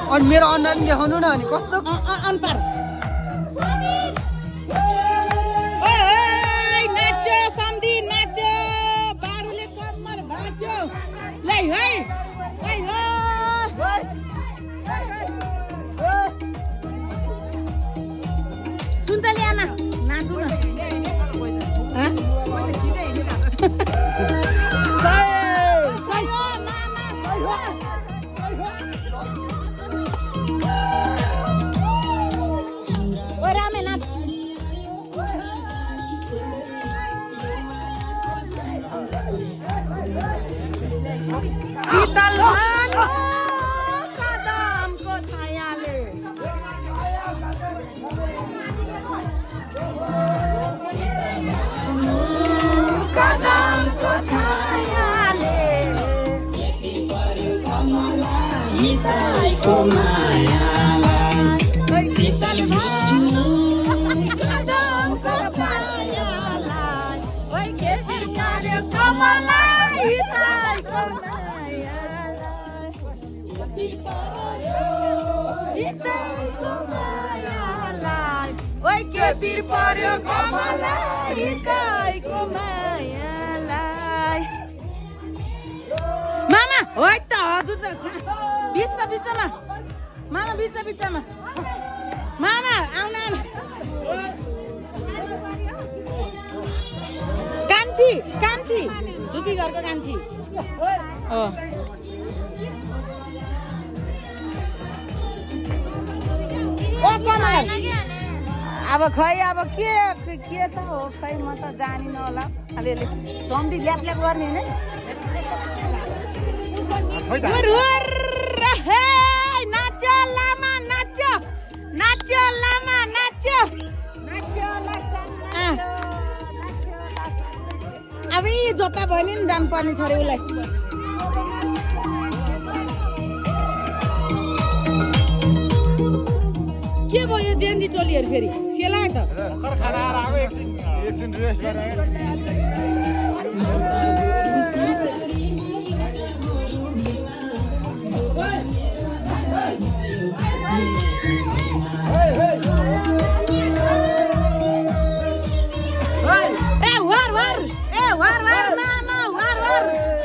अनि मेरो अनुहार देखाउनु न अनि कस्तो अनपार नाच्यो सम्धी नाच्यो बारुले कम्मर भाँच्यो लै है सुन्तली आमा नाच्नु न शीतल कदमको छायाले कदमको छायाले हितैको मायालाई शीतल कदमको छायालाई ओइ के पर्यो कमलाई हितैको हितैको मायालाई ओइ के पिर पर्यो कमलाई हितैको मायालाई मामा होइ त हजुर त बिचमा मामा बिचमा मामा आउन कान्छी दुबी घरको कान्छी हो अब खै अब के त हो खै म त जानिन होला अलिअलि सम्धी ल्याप गर्ने होइन नाच्यो लामा नाच्यो अब जता भयो नि जानुपर्ने छ अरे उसलाई के भयो यो जेन्जी टोलीहरू फेरि सेलायो त वार